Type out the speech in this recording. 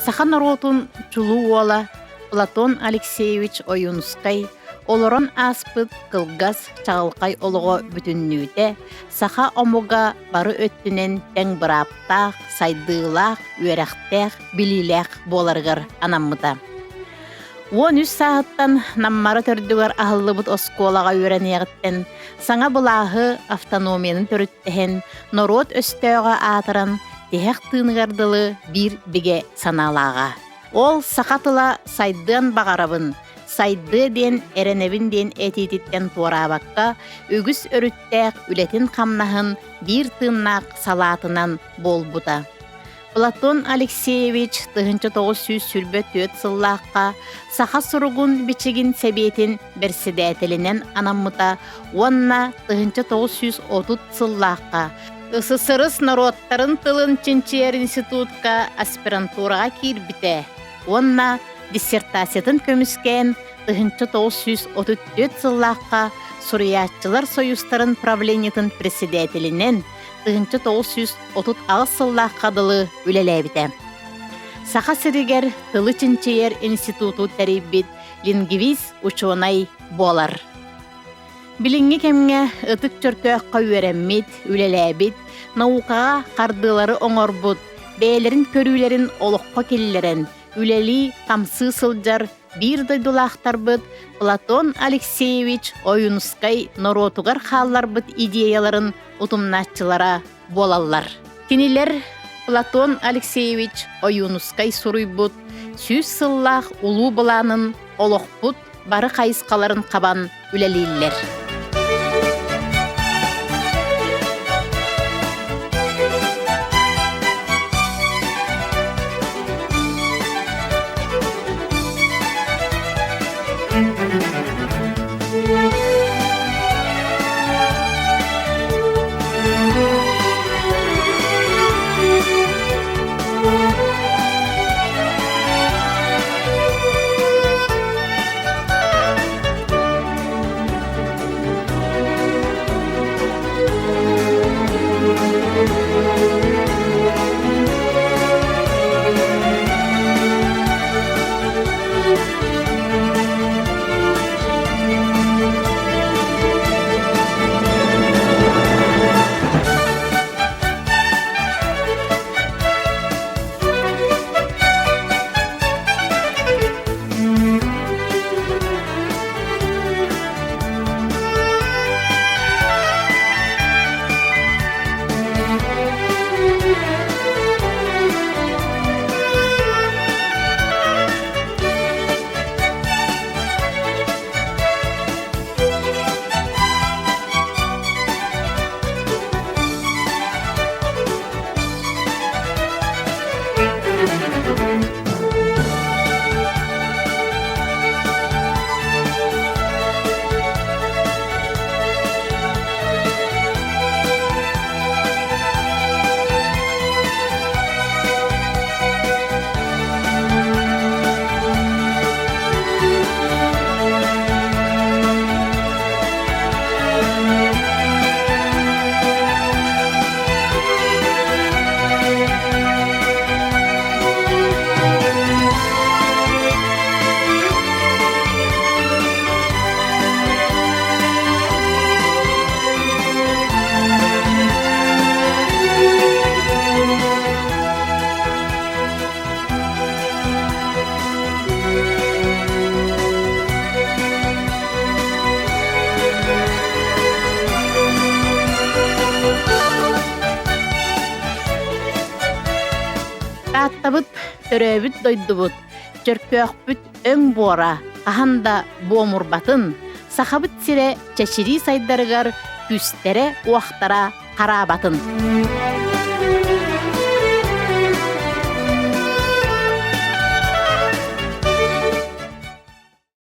Саха норуотун чулуу уола Платон Алексеевич Ойуунускай олорон ааспыт кылгас, чаҕылхай олоҕо бүтүннүүтэ саха омуга бары өттүнэн тэҥ бырааптаах, сайдыылаах, үөрэхтээх, билиилээх буоларыгар анаммыта. 13 сааһыттан Наммара төрдүгэр аһыллыбыт оскуолаҕа үөрэниэҕиттэн саҥа былааһы, автономияны төрүттэһэн, норуот өстөөҕө аатыран, тиһэх тыыныгар дылы биир бигэ санаалааҕа. Ол саха тыла сайдыан баҕарабын, сайдыа диэн эрэнэбин диэн этиититтэн туораабакка, үгүс өрүттээх үлэтин-хамнаһын биир тыыннаах салаатынан буолбута. Платон Алексеевич 1924 сыллаахха саха суругун-бичигин сэбиэтин бэрсэдээтэлинэн анаммыта уонна 1930 сыллаахха СССР норуоттарын тылын чинчийэр институтка аспирантураҕа киирбитэ уонна диссертациятын көмүскээн 1934 сыллаахха Суруйааччылар союзтарын правлениетын председателинэн 1938 сыллаахха дылы үлэлээбитэ. Саха сиригэр тылы чинчийэр институту тэрийбит лингвист учуонай буолар. Билиҥҥи кэмҥэ Ытык Чөркөөххө үөрэммит, үлэлээбит, наукаҕа хардыылары оҥорбут, бэйэлэрин көрүүлэрин олоххо киллэрэн, үлэлии-хамсыы сылдьар биир дойдулаахтарбыт Платон Алексеевич Ойуунускай норуотугар хаалларбыт идеяларын утумнааччылара буолаллар. Кинилэр Платон Алексеевич Ойуунускай суруйбут сүүс сыллаах улуу былаанын олохпут бары хайысхаларын хабан үлэлииллэр. Тааттабыт, төрөөбүт дойдубут, Чөркөөхпүт өҥ буора хаһан да буомурбатын, Сахабыт сирэ чэчирии сайдарыгар күүстэрэ-уохтара хараабатын.